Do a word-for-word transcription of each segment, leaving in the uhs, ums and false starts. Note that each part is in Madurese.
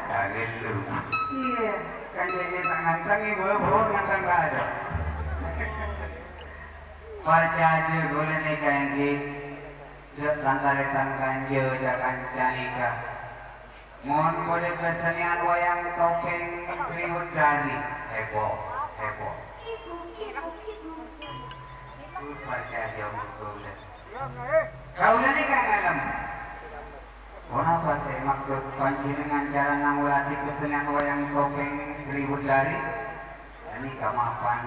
Kagellu. Iyâ, kan dhâddhi ta' ngantèng, ibu-ibu ngantèng saja. Parcajâ ghulâ nèka èngghi, jhâ' tan-tarètan kanjâ jhâ' kanca nèka. Mon bâdâ kasennèyan wayang topèng Sriwedari, heboh, heboh. Parcajâ mon ghulâ. Kaulâ nèka ngalem. Ponapa sè maksod panjhennengngan carana ngolatè kasennèyan wayang topèng Sriwedari? Ghânèka mapan.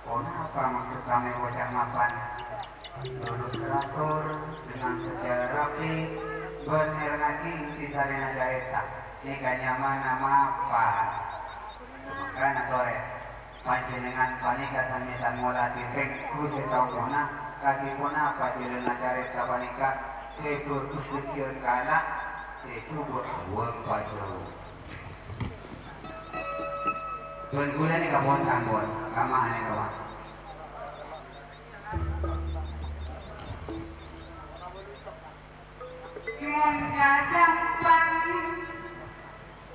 Ponapa maksod samè ngoca' mapan? Nurut teratur dengan secara rapi, bân ngèrèngngaghi inti sarèna carèta. Nèka nyamana mapan. Mangkana torè. Panjhennengngan panèka sè-mèsan ngolatè tèngghu sè tao mona, kadhi ponapa jhâlânna carèta panèka sè bhâghus dhâddhiyân kala', sè jhubâ' buwâng pajhâu. Bân ghulâ nèka pon-ampon, kama nèka, Pak. Mon kasempan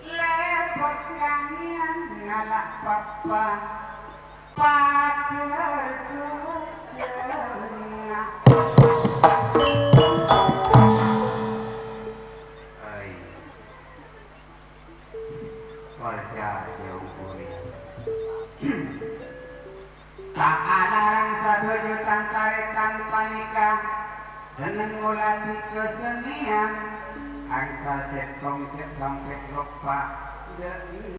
lèbât kanèyan ngala' papa, padâ dujâna. Ai, parcajâ ongghu rèya. Ta' alarang sadhâjâ tan-tarètan panèka senneng ngolatè kasennèyan, kangsa sèttong jhâ' sampè' loppa dhâ-,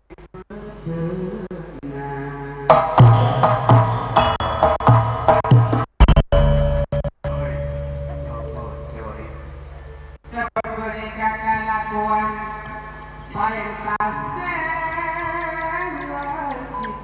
Sabâb ghânèka kalakowan parènta sè wajib.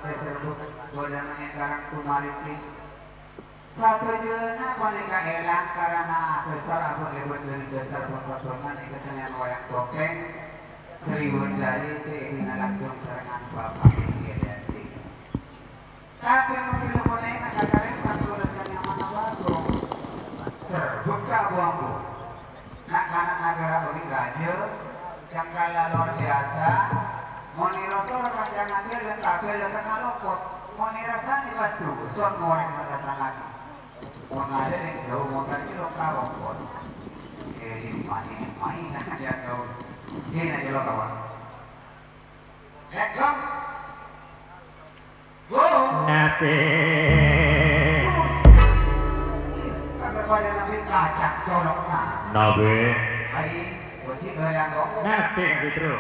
Serbuk, Godang Engkarang Tumaritis. Sadhâjâna panèka èlang karana adhâsar abâ' lèbât dhâri dhâsar bhâbhângan è kesenian wayang topeng, Sri Wendari sè èdina langsung sarengngan Bapak Edi Eliasti. Tapè mon bilâ polè nakatarèng paturusan nyamana Bagong. Serbuk ta' bu-ambu. Na'-kana' naghârâ bânnè rajâ, cangkalla lowar biyasa, mon èrosto rèng kancana ghellâ' kabâlâ tengah lopot, mon èrasanè pas duson morèng matasangaghi. Mon adâ' rèng jhâu montar cè' loka' lopot. Eh, dimma'i, dimma'i, ya, jhâu. Sini aja lo, kawan. Napè? Napè? Napè, Kang Pétro?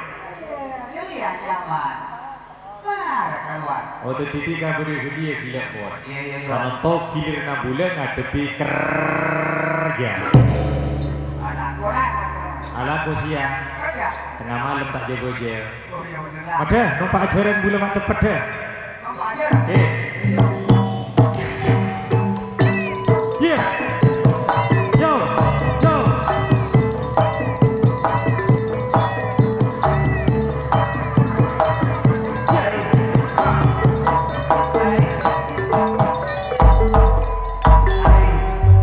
Oh, dhâddhi kabhâr ghâdhiyâ ghellâ' pon. Sanonto giliranna bulâ ngadhebbhi kerja. Alako siang. Tengnga malem ta' jâ-bâjâ. Padâ, nompa' ajhârân bulâ ma' ceppet, dhâ. Eh. Iya. Yo, yo.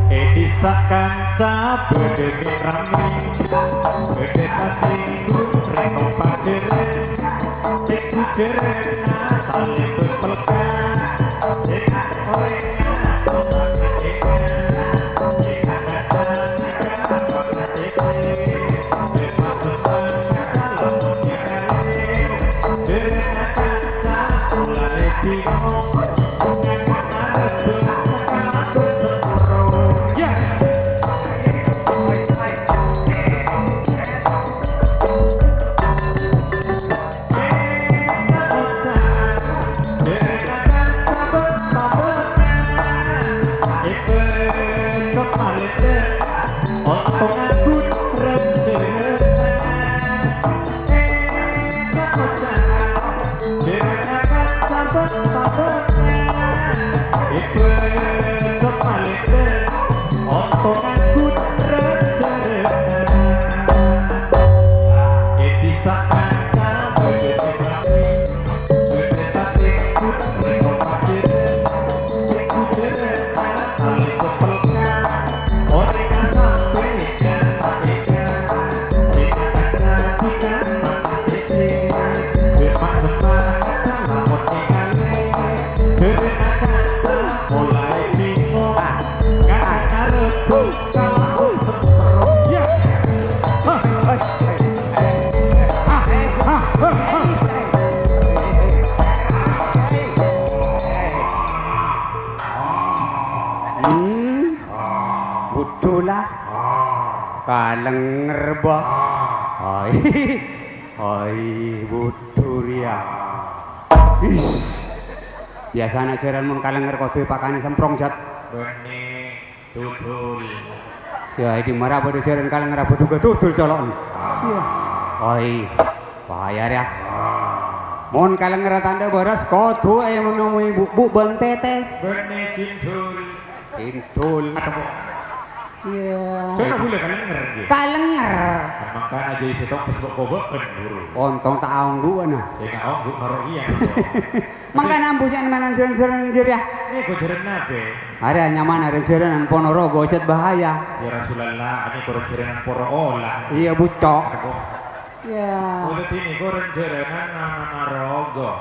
È dhisa kanca bâdâ mè' rammè, bâdâ tatènggu rèng pajhârân, tènggu jhârânna talèbât pelka, sè ta' orèngnga totang adhina, sè ta' kacca nika bakal tètè, jhâ' maksodda kacca lamon èkalè, jhârânna kanca molaè bingong. Jhârânna kanca bân-tabânna, èbâdhâk malèbât, ontong aghun rajârâna. È dhisa kanca bâdâ tèbângè, bâdâ tatènggu rèng pajhârân, tènggu jhârânna talèbât pelka. Orèng sampèyan ta' tèga, sè kata-kata bhâkal panas tètè. Jhâ' ma' semma' kata lamon èkalè. Jhârânna kanca molaè bingong. Ngakana rebbhu kalabân sempro. Ya. Hah. Ah, ah, ah, ah. Hmm. Budhu la. Kalènger, Bah. Hai. Hai, budhu rèya. Is. Biyasana jhârân mon kalènger kodhu èpakanè semprong, Jat. Bânnè dudul. Sè aè dimara bâdâ jhârân kalènger budhu ka dudul colo'en. Iya. Hai. Bahaya rèya. Mon kalènger tandhâ bârâs kodhu ènemmoè bu'-bu' bân tètès. Bânnè cindhul. Cindhul. Atemmo. Iya. Jhâ' bulâ kalènger, ngghi. Kalènger. Mangkana jhâ' sèttong pas kok kobâ'ân, buru. Ontong ta' aongghuwâna. Sè ta' aongghu noro' iyâ. Mangkana ambu sè manan jhârân-jhârân jârèya. Nèko jhârân napè? Arèya nyamana rèng jhârânan Ponorogo, cèt bahaya. Ya Rasulullah, anèko rèng jhârânan Poro Olang. Iya, bucok. Atemmo. Iya. Oh, dhâddhi nèko rèng jhârânan Nana Rogo.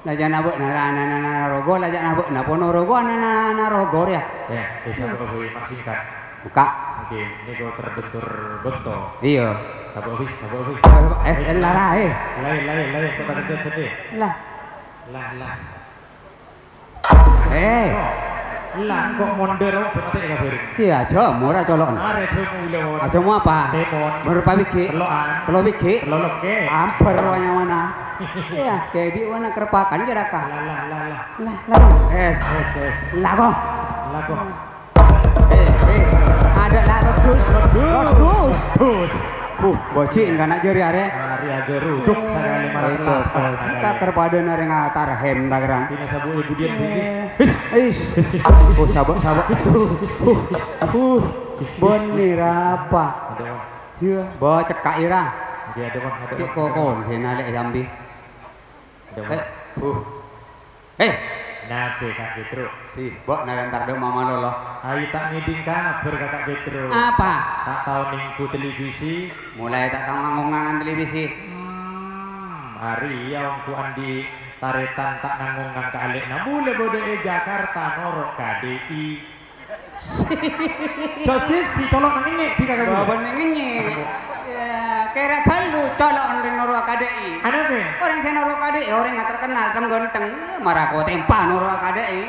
Lajâna bâ'na ra-, ana'na Nana Rogo, lajâna bâ'na Ponorogo, ana'na Nana Rogo rèya. Eh, eh, sapa bhâi, Mak Singkat? Buka. Oke, nèko terbentur bento. Iya. Sapa bhâi, sapa bhâi? Sapa, sapa? Es, es, lara, eh. Laè, laè, laè, kok tak kejut tadi? Lah. Lah, lah. Eh. Lah, kok mondher, oh, mate kabhâr. Sia, jhâmo ra colo'en. Arè jhâmo lho. Jhâmo apa? Tèmon. Menurut Pak Wiki. Telo'an. Telo Wiki. Telo loke. Ampher lo nyamana. Iya, kayak di mana kerepakan aja dah, Kak. Lah, lah, lah, lah. Lah, lah. Es, es, es. Lah, kok. Lah, kok. Eh, eh. Ada lah, wedhus. Wedhus. Wedhus. Wedhus. Uh, bocik enggak nak jari arè. Ya, geruduk sakalè maratellas, Pak. Ka kerpadhâna rèng atarhem, ta', kerrang? Tina sabu ibu dian, Bu, ini. Eh, is. Is. Oh, saba', saba'. Uh, uh, uh. Bânnè rapa? Ada, Bang. Iyâ, bâ cekka' ira. Ngghi, ada, Bang. Ada, Cek Bang. Kokon sè nalè sambi. Ada, Bang. Eh, uh. Eh! Napè, Ka' Petruk? Sibuk, na, entar dâ' mama lolo. Ayu ta' ngèdhing kabhâr, Ka', Ka' Petruk. Apa? Ta' tao nèngghu televisi. Mulai ta' tao ngangon-ngangon televisi. Hmm, arèya ongghu andi' tarètan ta' ngangon-ngangon ka alè'na. Bulâ bâdâ è Jakarta noro' K D I. Jâ' sisi, colo'na ngènyè', dika kamu. Bâbâna ngènyè'. Ya, kèra ghâllu colo'na rèng noro' K D I. Anapa? Orèng sè noro' K D I, orèng terkenal, dhâng-ghântheng. Mara ko tempa noro' K D I.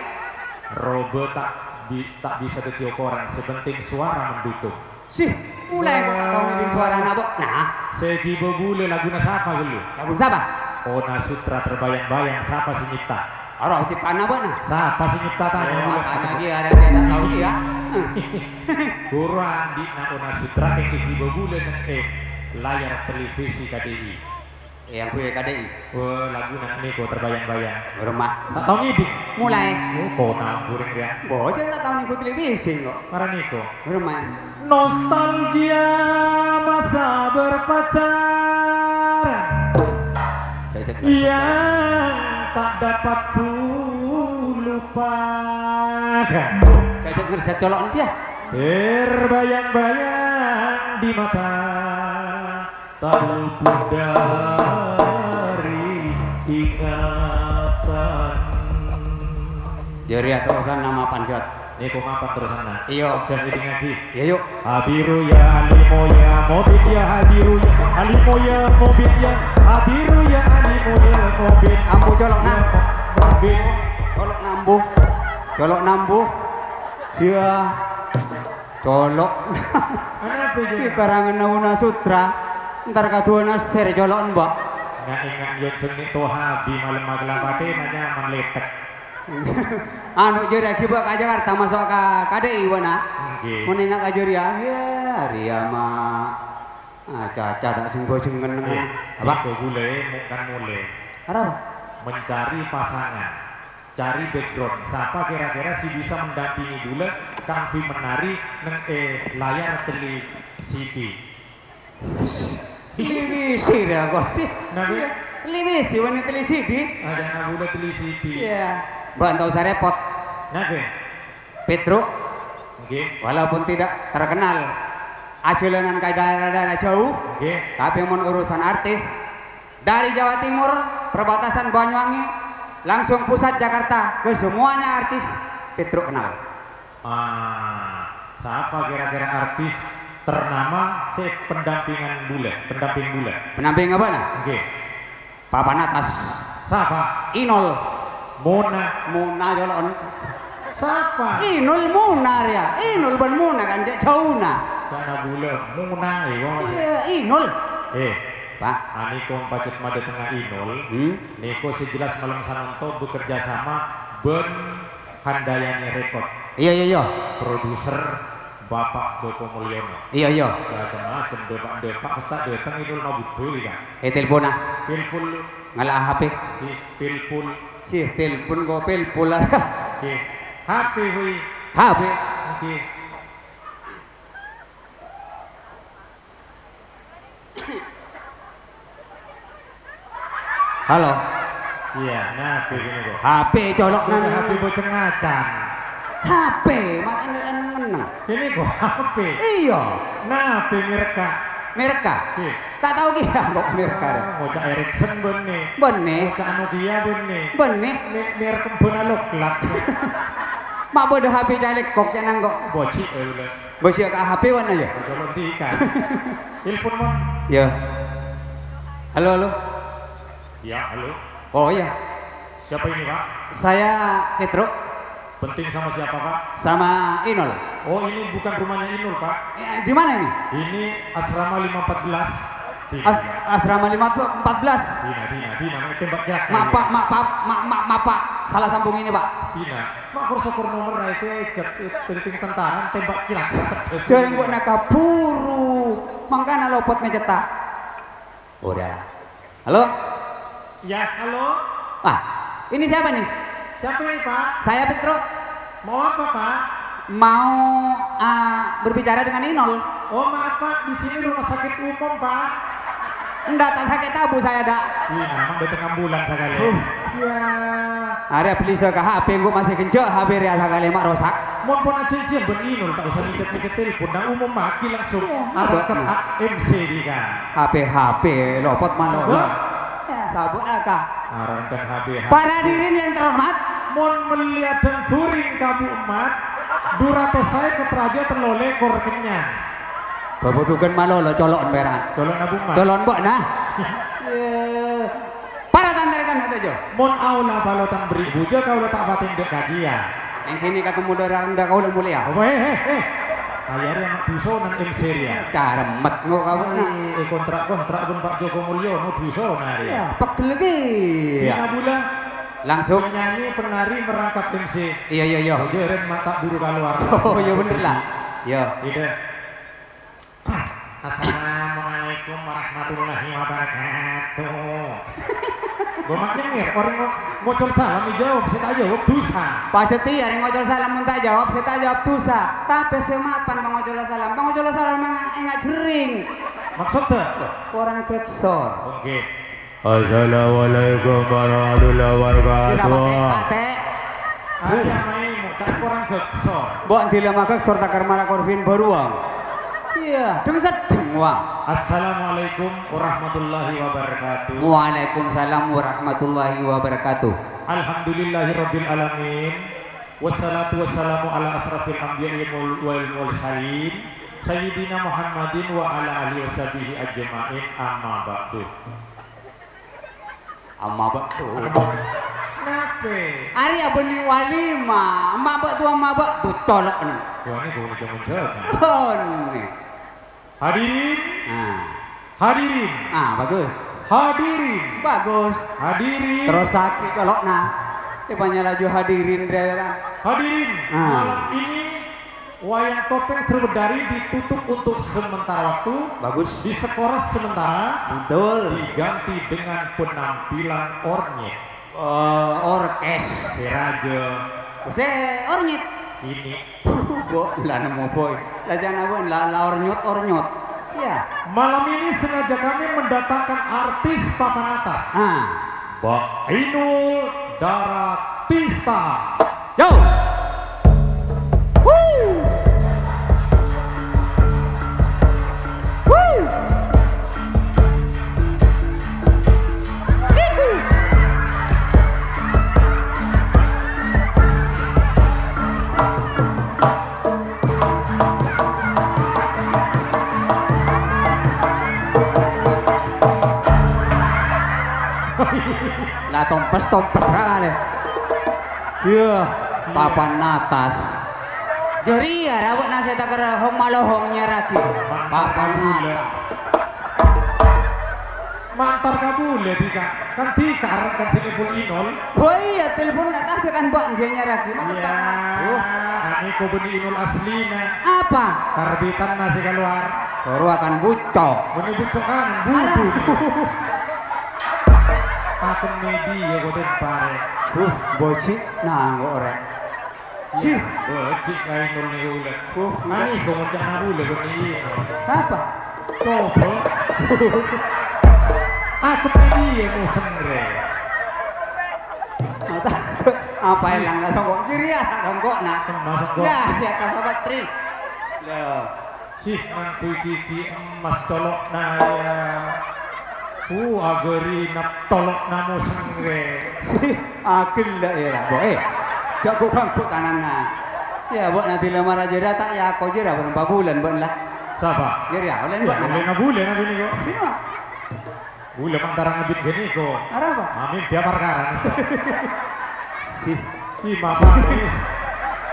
Roba ta' bi-, ta' bisa dhâddhi okoran, sè penting suara mendukung. Sih, mulai ko ta' tao ngèdhing suarana, Bu. Nah. Sè ghibâ bulâ laguna sapa ghâllu? Lagu sapa? Ona Sutra terbayang-bayang, sapa sè nyipta? Aro ciptana bâ'na. Sapa sè nyipta tanya Oh, bulâ? Makanya dia ada dia tak tahu dia. Ghuru andi'na Ona Sutra kèng èghibâ bulâ neng è layar televisi K D I. Yang gue K D I. Wah, laguna nèko terbayang-bayang. Rumah. Ta' tao ngèdhing? Mulai. Oh, kona ghureng ya. Bocah ta' tao nèko televisi kok. Mara nèko. Rumah. Nostalgia masa berpacaran Cek, cek, cek. Yang tak dapat ku lupakan. Cek, cek, ngerjat colokan dia. Terbayang-bayang di mata, tak luput dari ingatan. Jârèya terrosanna mapan, Jot. Nèko mapan terrosanna. Iyâ. Dhâng èdhingngaghi. Iyâ, yu'. Hadiru ya alimo ya mobit ya hadiru ya alimo ya mobit ya hadiru ya alimo ya mobit. Ambu colo'na. Ya, mo-, mobit. Colo' nambu. Colo' nambu. Sia. Colo'. Anapa, Jeng? Si karanganna Ona Sutra. Entar kaduwâna sèr colo'en, Mbak. Nga'-enga' nyonjong ni' toha bi malem maglapatè nanya man letek. Anu, jârèya ghibâ ka Jakarta, maso' ka K D I, bâ'na. Ngghi. Mon enga' ka jârèya, ya, arèya ma'. Ah, caca ta' jeng-bâjeng kennengngan. Eh, apa? Nèko bulâ, mo-, kan molè. Arapa? Mencari pasangan. Cari background. Sapa kira-kira sih bisa mendampingi bulâ kaangghuy menari neng è layar televisi? Televisi dah, kok sih? Napa? Televisi, bânnè televisi. Ada anak bulâ televisi. Iya. Mbak, ndak usah repot. Napa? Petruk, Nggih. Walaupun tidak terkenal, ajhâlânan ka daerah-daerah jauh, Nggih. Tapi mon urusan artis, dari Jawa Timur, perbatasan Banyuwangi, langsung pusat Jakarta, ke semuanya artis, Petruk kenal. Ah, sapa kira-kira artis ternama sè pendampingan bulâ, pendamping bulâ? Pendamping apa, nah? Nggih. Papan atas. Sapa? Inul. Mona. Mona, jolo'en. Sapa? Inul Mona, rèya. Inul bân Mona kan cè' jhâuna. Kana bulâ. Mona, iyâ, Mas. Iyâ, Inul. Eh. Pak. Anèko pajhât madâtengnga Inul. Hmm? Nèko sè jelas malem Sanonto bekerja sama bân Handayani Record. Iyâ, iyâ, iyâ. Produser Bapak Joko Mulyono. Iyâ, iyâ. Macem-macem, dâpa'-dâpa' pas ta' dâteng Inul mabudhuli, Kak. Eh, telpon, ah. Telpon lu. Ngala' H P. Di telpon. Sih, telpon kok telpon lah. Oke. H P, woi. H P. Oke. Halo. Iyâ, nah, P ini kok. H P colo'na. Udah H P boceng ngacan. H P, matanya neng-neng. Ini kok H P. Iyâ. Nah, P merekka. Merekka? Iyâ. Ta' tao kèya kok merekka. Ah, ngoca' Ericsson bânnè. Bânnè. Ngoca' Nokia bânnè. Bânnè. Me-, merek kembana loklat. Ma' bâdâ H P caleg kok cè' nang kok. Boci, eh, udah. Bos ya, Kak, H P wana ya? Tolong tika. Telepon, Mon. Ya. Halo, halo. Ya, halo. Oh, iya. Siapa ini, Pak? Saya Petruk. Penting sama siapa, Pak? Sama Inul. Oh, ini bukan rumahnya Inul, Pak. Ya, di mana ini? Ini asrama lima empat belas. Tina. As-, asrama lima empat belas. Tina, Tina, Tina, tembak cirak. Maaf, Pak, maaf, Pak, maaf, maaf, maaf, Pak. Salah sambung ini, Pak. Tina. Mak, kor-sokor nomer ae kowe cet, tentara tembak cirak. Jare engko' nak kaburu, mangkana lopot meceta. Udah. Halo? Ya, halo? Ah, ini siapa nih? Siapa ini, Pak? Saya Petro. Mau apa, Pak? Mau, ah, berbicara dengan Inul. Oh, maaf, Pak. Di sini rumah sakit umum, Pak. Enggak, tak sakit tabu saya, dak. Ih, nama datang ambulan sakali. Huh. Ya. Arè beli saka H P, engko' masih genjot H P rèya sakali ma' rosak. Mon pon ajhânjhiyân bân Inul, ta' osa mikèt-mikèt telepon, nang umum magi langsung. Iya, arep betul. Ke Pak M C di kan. H P, H P, lopot mano. Sabâ? Ya, sabâ aka. Aran kan H P, H P. Para hadirin yang terhormat. Mon mellèya dhâng ghuring ka Bu Emat, dhu ratos saèket rajâ tello lèkor kennyang. Bâbâdhughân malolo colo'en pèran. Colo'na Bu Emat. Colo'en, Mbok, nah. Iya. Para tan-tarètan sadaja. Mon aolla bâlotan berri' bujâ, kaulâ ta' patèndhâ kajiyâ. Èngghi nèka temmo dârâ rèndhâ kaulâ molèya. Oh, he, he, he. Kajiyâ rèya ma' dhusonan M C rèya. Caremet ngo' kaulâ, nah. Eh, eh, kontrak-kontrak bân Pak Joko Mulyono dhusona rèya. Iya, pegel ghi. Dina bulâ. Langsung. Penyanyi, penari merangkap M C. Iya, iya, iya. Jârèn ma' ta' buru kalowar. Oh, iya bener lah. Iya. Ida. Assalamualaikum warahmatullahi wabarakatuh. Gua mak nyengir, orang ngo-, ngocol salam dijawab, saya tak jawab, dosa. Pajhât iyâ, rèng ngocol salam mon ta' jawab, sè ta' jawab dosa. Tapè sè mapan pangocol salam, pangocol salam mang enga' jhering. Maksudnya? Orang geksor. Oke. Assalamualaikum warahmatullahi wabarakatuh. Tidak pakai, pakai. Arèya maè mocca korang geksor. Mbok ndilâ ma' geksor takar mara korbin baruwâng. Iya, deng seddheng, wah. Assalamualaikum warahmatullahi wabarakatuh. Waalaikumsalam warahmatullahi wabarakatuh. Alhamdulillahirabbil alamin. Wassalatu wassalamu ala asrafil anbiya'i wal, wal mursalin, Sayyidina Muhammadin wa ala alihi washabihi ajma'in, amma ba'du. Amma ba'du. Nape? Arèya bânnè walimah, amma ba'du, amma ba'du, colo'en. Wah, ini gue ngejang-ngejang. Oh, ini. Hadirin. Nah. Hadirin. Ah, bagus. Hadirin. Bagus. Hadirin. Terus sakit colo'na. Epanya laju hadirin, rèran. Hadirin, ah. Malam ini Wayang Topeng Sriwedari ditutup untuk sementara waktu. Bagus. Diskors sementara. Betul. Diganti dengan penampilan ornyet. Eh, orkes. Sè rajâ. Sè ornyet. Kènè'. Bo, la nemmo, Boy. La jhâ' nabâ', la, la ornyot-ornyot. Iya. Malam ini sengaja kami mendatangkan artis papan atas. Ah. Mbak Inul Daratista. Yo. Wuh. Wuh. Kiku. La tompes-tompes ra kalè. Iya, papan atas. Jârèya ra bâ'na sè takèr hong-malohong nyaraghi. Papan atas. Mantar ka bulâ, Dika. Kan Dika arep kan sè nelpon Inul. Oh iya, telepon, tapè kan bâ'na sè nyaraghi. Mangkèn, Pak. Iya, ane ko bânnè Inul aslina. Apa? Karbitanna sè kalowar. Soro akan bucco'. Bânnè bucco' kanan, bubu. Aduh. Akan media ko tempare. Huh, boci' nanggo' orèng. Sih. Becik ka Inul nèko ulè. Oh, ane ko ngonca'na bulâ bânnè Inul. Sapa? Coba. Aku tadi ya mau sengre. Apa elang na songko'? Kiri ya, songko' na. Kemma songko'. Ya, ya, kasabat tri. Loh. Sih, mangkui gigi emas tolo'na, ya. Uh, agari nap tolo'na mo sengre. Sih, agella, ya, lah, Bo', eh. Jago ganggu tananna. Sih, ya, Bo', nanti lamar aja datang, ya, aku aja, dah, berapa bulan, Bo', lah. Sapa? Ya, ya, oleh, Bo', oleh na bulâ, na, bini, kok. Sino? Bulâ mantarang abit gini, kok. Arapa? Amin, dia parkara, nih, kok. Sih. Si Mamanis.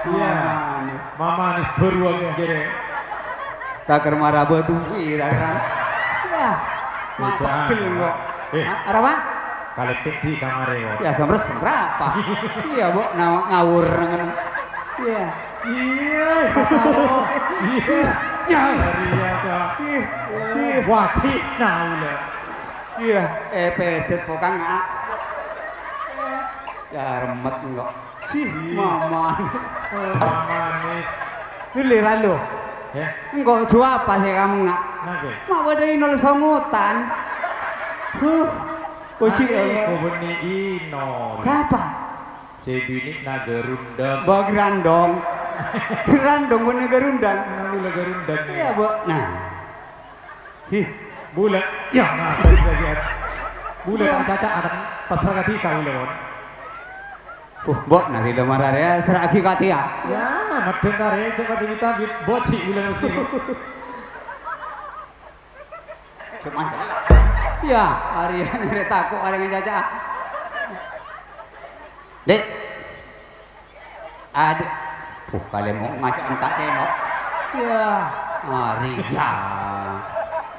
Iya. Mamanis. Mamanis baru aku kira. Takèr mara bâdhu, ira-ira. Wah, mantep gel kok. Eh. Hah, arapa? Kalepek di kamare kok. Si asam resem rapa? Iya, Bo', nama ngawur ngono. Iya. Iya, iya. Iya, iya, Kak. Iya. Wajib, nah, udah. Iyâ, eh, pèssèt pokang, ah. Carmet engko'. Sih, mamanis. Oh, mamanis. Ghellirâ lo. Heh? Engko' jâ' apa sè kamu, nga'? Napa? Ma' bâdâ Inul Songotan. Huh. Puji Arè Allah. Kobânnè Inul. Sapa? Sè binè'na Garundang. Mbok Grandong. Grandong bânnè Garundang. Nang kaulâ Garundang. Iyâ, Bu. Nah. Hi, bulâ. Yâ, ngapa sih lagi? Bulâ ta' caca, ada pasrah ka dhika, bulâ, Mon. Uh, Mbok, nari lemah rare, sera'aghi ka tèya. Yâ, medheng tare, coba diminta, bit, boci, bulâ mesti. Cuma jalan. Yâ, arèya ngarè tako', arèya ngacaca. Dek. Adhu. Puh, kalè mo' ngaca' enta' ceno'. Yâ, arèya.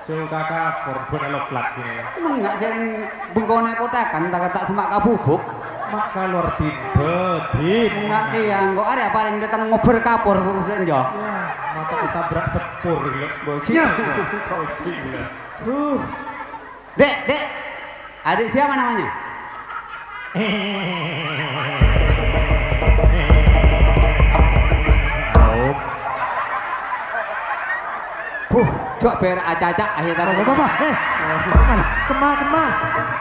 Jâ' kaka korban loplak ini. Enga' jârèng bengkona kotakan, ta' kata' sema' kabubuk. Ma' kalowar dinda, din. Enga' kèya, engko' arè palèng dâteng ngobbher kapor, buru sè enjâ'. Yâ, mata ketabrak sepur, gila. Bocil. Yâ. Bocil, gila. Huh. Dek, Dek. Adik siapa namanya? Buh, jhâ' bhâr acaca, ayo, ta. Apa, apa, apa? Eh, kemana? Kema, kema?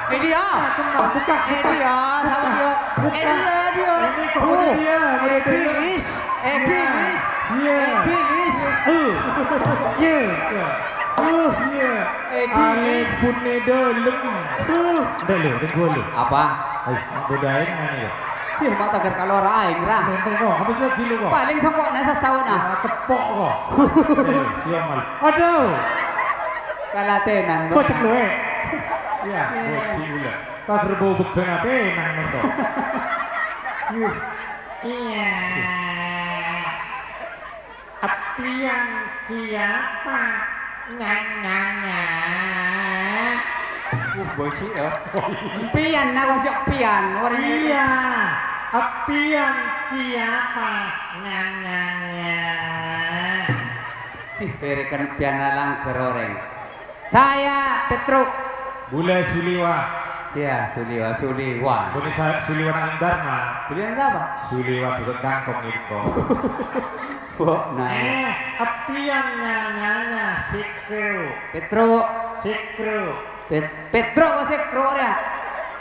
Ini dia. Kema, buka, buka. Ini dia, sama dia. Buka. Ini dia, dia. Ini kok. Buh. Ini dia, ini dia. Egilis. Iya. Egilis. Eh. Iya. Uh, iya. Egilis. Alèbunna dâlem. Uh. Entar lu, tunggu lu. Apa? Ayo, mak bodain mana ya? Ih, mak tagar kalowar aèng, ra. Entar, entar kok, apa sih gila kok? Palèng songkokna sasaona. Ya, tepok kok. Entar lu, siom malu. Aduh. Kalatenan, Mbak. Bocek lu, eh. Ya, iya. Boci ula. Tagar bau beken apa nang nonton? Yuh. Iya. Eppèyan kèya apa? Nyanyanya. Uh, bosi ya. Empiyan, nah, kok cok piyan, orang. Iya. Eppèyan kèya apa? Nyanyanya. Sih, berikan piana langgar orèng. Saya Petruk. Bulâ Suliwa. Sia Suliwa, Suliwa. Bukan sa-, Suliwa nang Darma. Suliwa siapa? Suliwa tukang kangkong ini kok. Kok naik? Eh, eppèyan nyanyanya Sikro. Petruk. Sikro. Pet-, Petruk apa Sikro ya?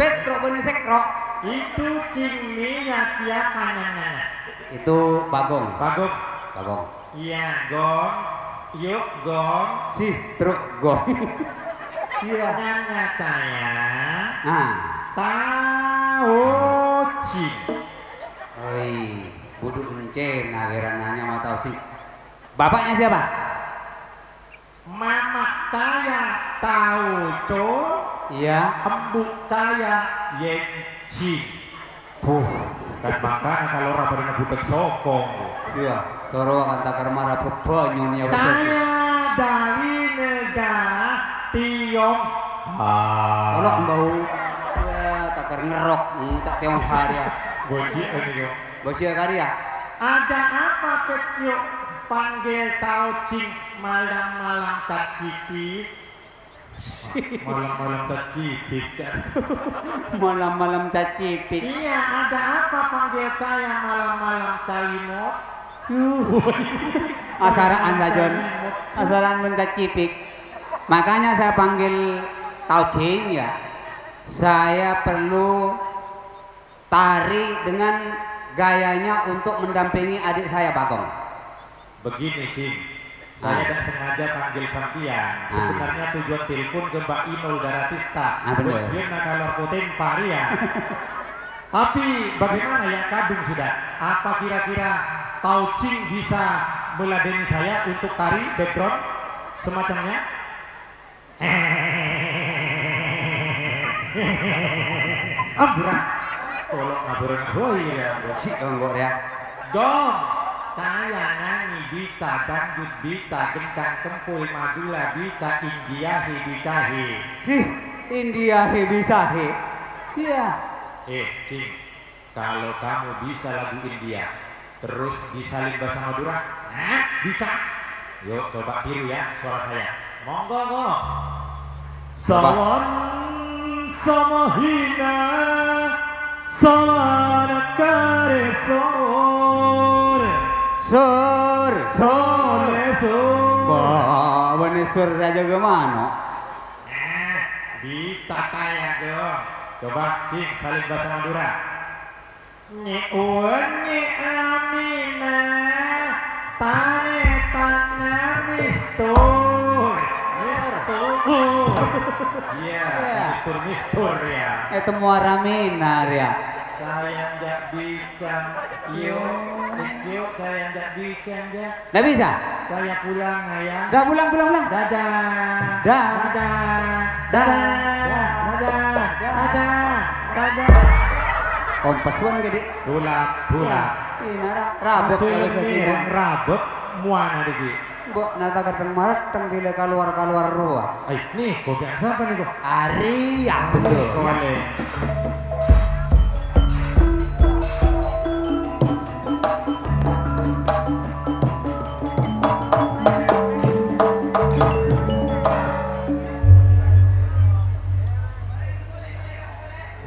Petruk bukan Sikro. Itu cingni ya tiap nyanyanya. Itu Bagong. Bagong. Bagong. Iya, Gong. Yuk, Gong. Sih, truk, Gong. Iya. Nanya saya. Nah. Tao Cing. Oi, budu encen, akhirnya nanya sama Tao Cing. Bapaknya siapa? Mamak taya Tao Co. Iya. Embuk taya Yeng Cing. Puh. Kan mangkana kalowar padâna budhek sokong. Iya, soro kan takar mara bebanyon ya. Taya dari negara Tionghoa. Tolong bau. Ya, takar ngerok, hmm, cak Tionghoa ya. Boci ini kok. Boci ya kali ya. Ada apa Petruk panggil Tao Cing malam-malam tak kipik? Malam-malam tacipit, kan? Malam-malam tacipit. Iya, ada apa panggil saya malam-malam talimot? Yuh. Asaraan, Rajon. Talimot. Asaraan men tacipit. Makanya saya panggil Tao Cing, ya. Saya perlu tari dengan gayanya untuk mendampingi adik saya, Bagong. Begini, Cing. Saya tidak sengaja panggil sampeyan. Ah. Sebenarnya tujuan telepon ke Mbak Inul Daratista. Ah, bener. Ujian nakal Warkop Tempa, ya. Tapi bagaimana ya, kadung sudah. Apa kira-kira Tao Cing bisa meladeni saya untuk tari background semacamnya? Amburan. Tolong amburan. Hoi, ya. Si kanggo, ya. Gong, saya nyanyi bisa, dangdut bisa, gendang kempul Madura bisa, India he bisa he. Sih, India he bisa he. Sia. Eh, Cing. Kalau kamu bisa lagu India, terus disalin bahasa Madura, hah? Bisa. Yuk, coba tiru ya suara saya. Monggo, kok. Coba. Sawon. Samahina, samana kare sor. Sor, sor. Sore, sor. Wah, bânnè sor rajâ gâmano. Eh, ditata ya, Jo. Coba, Cing, salin bahasa Madura. Nye' uwân nye' ramina, tane tana mistur. Mistur. Iya, iya. Mistur-mistur, ya. Eh, temmo ramina, ya. Sayang jak bicang. Iyo, kecil sayang jak bicang, jak. Ndak bisa? Saya pulang, Ayah. Dah, pulang, pulang, pulang. Dadah. Dah. Dadah. Dah. Dadah. Dadah. Dadah. Dadah. Kompes wan gede. Bulak, bulak. Ina ra-, rabok. Aja kalau ini saya bilang. Rabok, muana dikit. Mbok nata kadang maret, teng dile keluar-keluar rowa. Ai, nih, kopian siapa nih, kok? Ari, ya, betul. Kok aneh?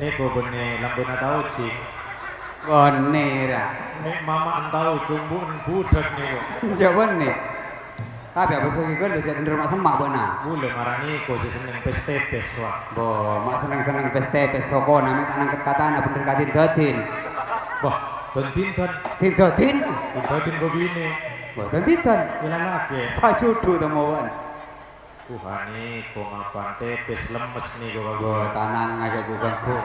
Nèko bânnè lambâna tao, Cing. Bânnè, ra. Nè' mama'an tao, jumbu'en budhak nèko. Enjâ' bânnè. Tapè apa sè ghâllu sè tendher ma' semma' bâ'na? Kaulâ mara nèko sè senneng pès-tèpès, wa. Bo, ma' senneng-senneng pès-tèpès, sokona mè' ta' nangket katana bhendher ka din-dadin. Wah, don-dindan. Din-dadin? Din-dadin bâbinè'. Wah, don-dindan. Lalakè. Sajudhu tèmowon. Wah, nèko mapan tèpès lemmes nèko, Kang. Wah, tanang ajâ, Bu, ganggu.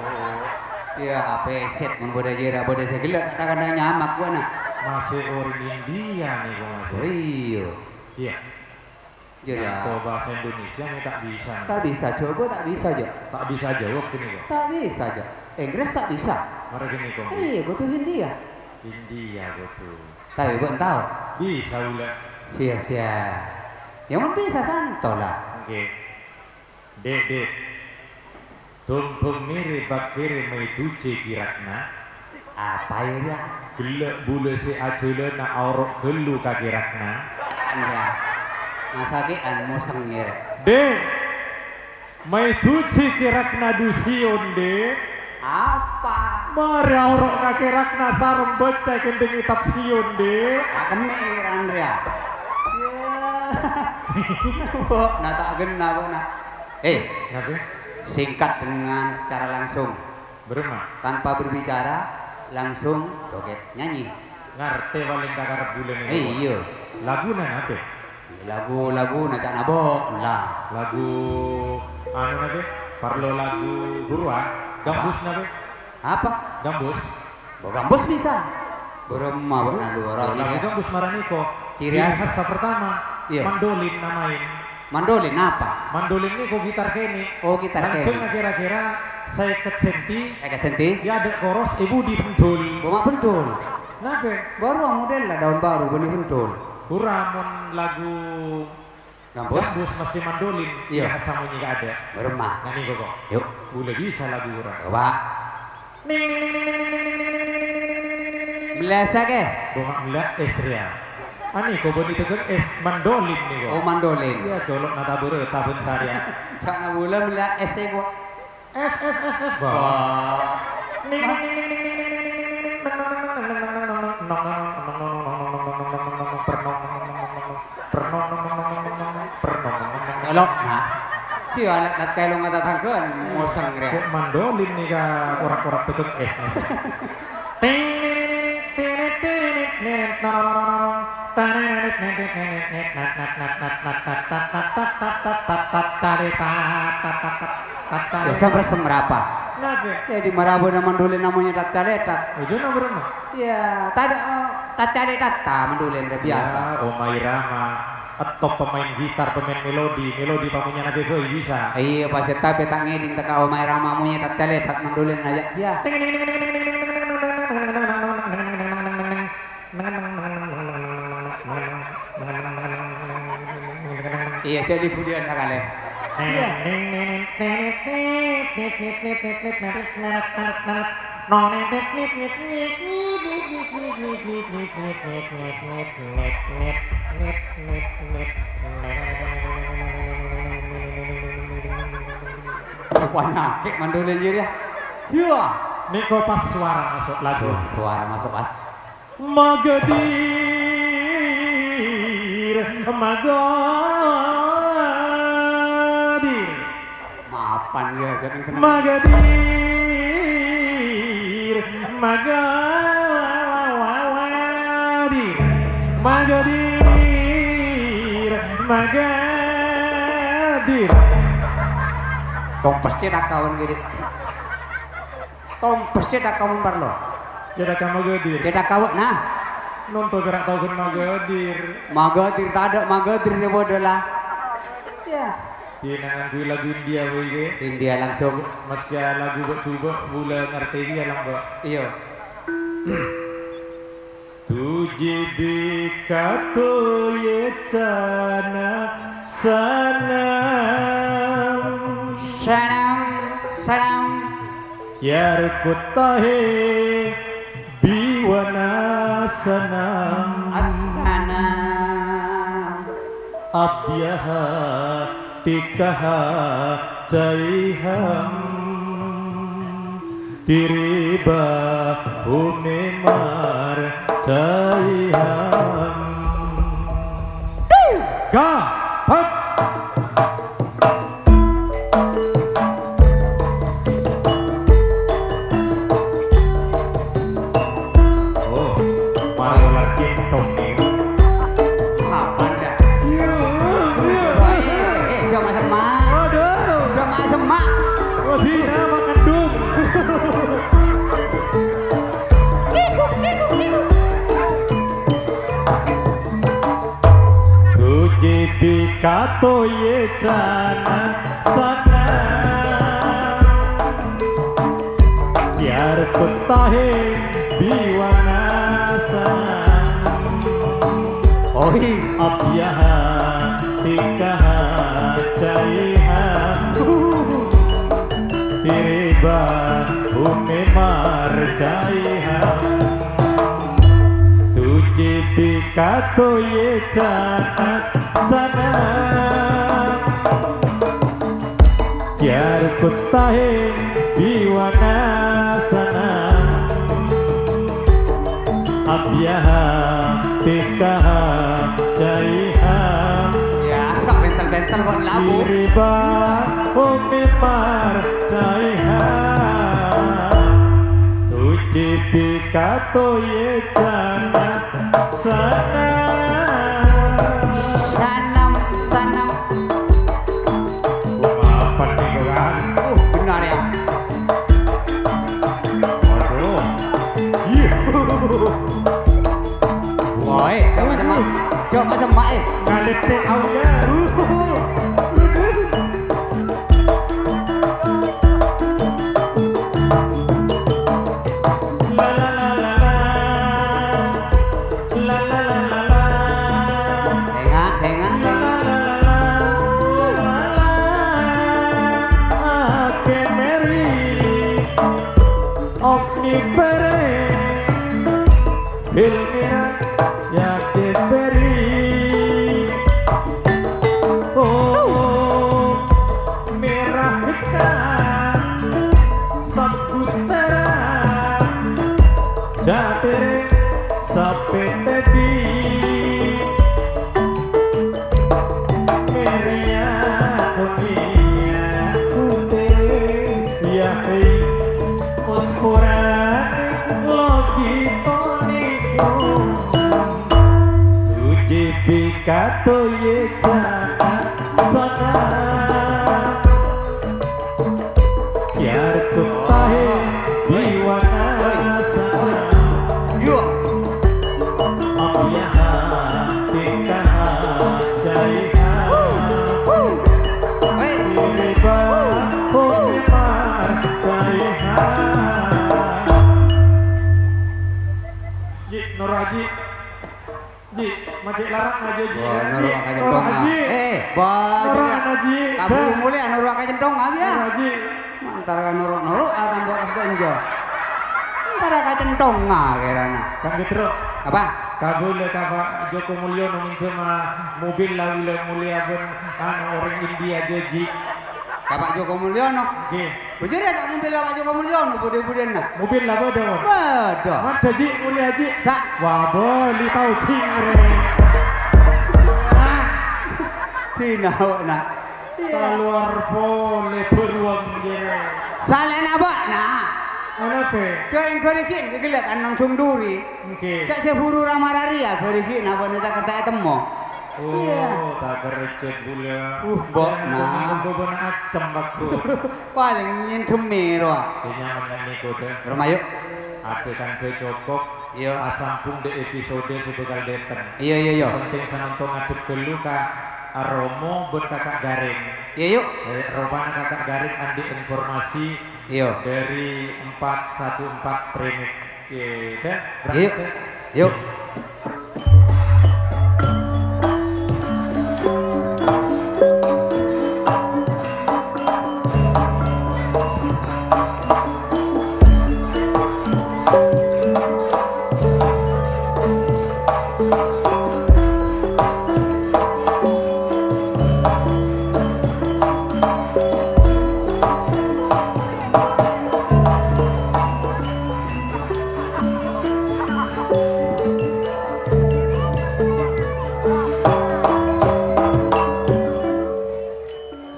Iyâ, apèsèt mon bâdâ jârèya, bâdâ sè ghellâ' ta' kandhâng nyamak, bâ'na. Masih orèng India nèko, Mas. Oh, iyâ. Iyâ. Jârèya. Yang tahu bahasa Indonesia nèko ta' bisa. Ta' bisa, Jhâbâ ta' bisa, jâ'. Ta' bisa jâwâb ghânèko. Ta' bisa, jâ'. Inggris ta' bisa. Mara ghânèko, Kang. Iyâ, kodhu India. India kodhu. Tapè bâ'na tao? Bisa, kaulâ. Sia-sia. Yâ, mon bisa, santo la. Èngghi. Dhi', Dhi'. Dhung-dhung nèrè bâkkèrè maèdhujhi kèrakna. Apa, yâ, yâ? Ghellâ' bulâ sè ajhâlâna aoro' ghâllu ka kèrakna. Iyâ. Masaki'an mosèng ngèrè. Dhi'. Maèdhujhi kèrakna du Siyon, Dhi'. Apa? Marè aoro' ka kèrakna sarong bâca kèndhing kètab Siyon, Dhi'. Akemmè' kèran rèya. Yâ. Bo, na ta' ghenna, bo, na. Eh, Napè? Singkat dengan secara langsung. Bârâmma? Tanpa berbicara, langsung joget nyanyi. Ngartè palèng ka karep bulâ nèko. Eh, iyâ. Laguna napè? Lagu-laguna ca'na bo-, la. Lagu anu napè? Parlo lagu buruan. Gambus napè? Apa? Gambus. Bo, gambus bisa. Bârâmma bâ'na lu ora. Lagu gambus mara nèko. Ciri khas. Ciri khas pertama. Iya. Mandolin namaèn. Mandolin apa? Mandolin nèko gitar kènè'. Oh, gitar kènè'. Lanjhâng kira-kira sèket senti. Sèket senti. Yâ, adâ' koros è budi bendul. Bo, ma' bendul. Napè? Baru model la, daun baru, bânnè bendul. Ora, mon lagu gambus? Gambus mesti mandolin. Iya. Kira khas monyè ka'adâ'. Bârâmma. Nyanyi kok. Yuk. Bulâ bisa lagu ora. Coba. Mellèa ès kè? Bo, ma' mellèa ès rèya. Anè kok bânnè tèkèng ès mandolin nèko. Oh, mandolin. Iyâ, colo' na tabârâ, tabântar yâ. Ca'na bulâ mellèa ès è kok. Ès, ès, ès, ès, bo. Bo. Elok, nah. Si anak nak kailong tatangghâ'ân, mosèng rèya. Kok mandolin nèka orak-orak tèkèng ès nèka. Yâ, sampai semerapa? Napè? Yâ, di marabâna mandolin namanya tat caletat. Ojo nomor. Iyâ, tadâ', oh, tat caletat, ta' mandolin, udah biasa. Ya, Omai Rama, top pemain gitar, pemain melodi, melodi pamunyana bhâi bisa. Iyâ, pas tapè ta' ngèdhing teka Omai Rama munya tat caletat mandolin aja, ya. Iyâ, jadi budiyân sakalè. Iyâ. Panyakè' mandolin jârèya. Iyâ. Nèko pas suara masuk lagu. Suara masuk, pas. Magadir, magadir. Mapan ya, jadi seneng. Magadir, magadir. Magadir, magadir. Kompes cè' takaon gini. Tompes cèthak ka mon parlo. Cèthak ka Magadir. Cèthak ka wâ', nah. Nonto pèra' tao ghân Magadir. Magadir tadâ', Magadir sè bâdâ la. Yâ. Dina ngangghuy lagu India, Bu, iki. India langsung. Maskè lagu bâ'-jhubâ', bulâ ngartè kèya, Lam, Mbak. Iyâ. तुझे भी कातों ये जाना सनम। सनम, सनम। प्यार को ताहे दीवाना सनम। सनम। अब यहाँ ते कहाँ जाए हम, तेरी बाहों में मर जाए हम। Gabut. Oh, mara ular cènthong nèko. Apa ndak? Iya, iya. Eh, eh, eh, jhâ' ma' semma'. Waduh. Jhâ' ma' semma'. Waduh, nama kandung. Kikuk, kikuk, kikuk. तुझे भी कातों ये जाना सनम, प्यार को ताहे दीवाना सनम। ओही। अब यहाँ ते कहाँ जाए हम, तेरी बाहों में मर जाए हम। तुझे भी कातों ये जाना सनम, प्यार को ताहे दीवाना सनम। अब यहाँ ते कहाँ जाए हम, ya, sok bentel-bentel kok lagu. तेरी बाहों में मर जाए हम, तुझे भी कातों ये जाना सनम. Sanam, sanam. Mapan nèko kan. Uh, benar ya. Waduh. Iya. Woi, coba semak. Coba semak, eh. Ngalete aulia. La la la la la. La la la la la. Sènga', sènga', sènga'. La la la la la. La la. Ake Mary. Of me Ferry. Hilmira. Yake Ferry. Oh. Mera Heka, Sabustera, Jatere, Safetedi, Meria, Konia, Kutere, Yahei, Osporani, Logi, Toniku. तुझे भी कातों ये जाना सनम, प्यार को ताहे दीवाना सनम. Yo. अब यहाँ पे कहाँ जाए हम? तेरी बाहों में मर जाए हम. Ji, Nur Haji. Ji, ma' cè' larang aja, Ji. Wah, ya, noro' Ji. Ka Noro' cènthongnga. Haji. Eh, bâ, Noro' Ji. Ana, Ji. Kaburu Dah. Mulè, noro' ka cènthongnga, ya. Noro' Haji. Mantara noro'-noro' atamba ka ganja. Mantara ka cènthongnga, kèrana. Kan gitu, Ro. Apa? Kabulâ ka Pak Joko Mulyono minjhâma mobil la bulâ mulèya bân, anu, orèng India, aja, Ji. Ka Pak Joko Mulyono. Nggih. Bhujâr ya ta' mobil Pak Joko Mulyono, budi-budiyânna. Mobil la bâdâ, Om? Bâdâ. Bâdâ, Ji, mulya, Ji. Sa- Wah, bâli tao jing, rè. Ah. Dinao'na. Iyâ. Kalowar polè bâruwâng, jârèya. Salèna bâ'na. Anapa? Jhâreng ghârighin, ghellâ' kan nang jung duri. Ngghi. Cè' sè buru ra-mara rèya, ghârighinna bâ'na ta' kerta ètemmo. Oh, Iyâ. Ta' kerjhât bulâ. Uh, bâ'na. Jangan bâbâna accem, Pak Gu. Palèng nyèndhemmè rowa. Iyâ, nyaman nang nèko, dâ. Roma, yuk. Adâ kan bhâi cokop. Iyâ. Asampung dâ' episode sè bhâkal dâteng. Iyâ, iyâ, iyâ. Penting samangkèn ngadhep ghâllu ka Romo bân Kaka' Garèng. Iyâ, yuk. Eh, ropana Kaka' Garèng andi' informasi Iyâ. Dâri empat satu empat Remix. Oke, dâ. Yuk. Yuk.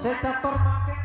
Sè cator mangkèn.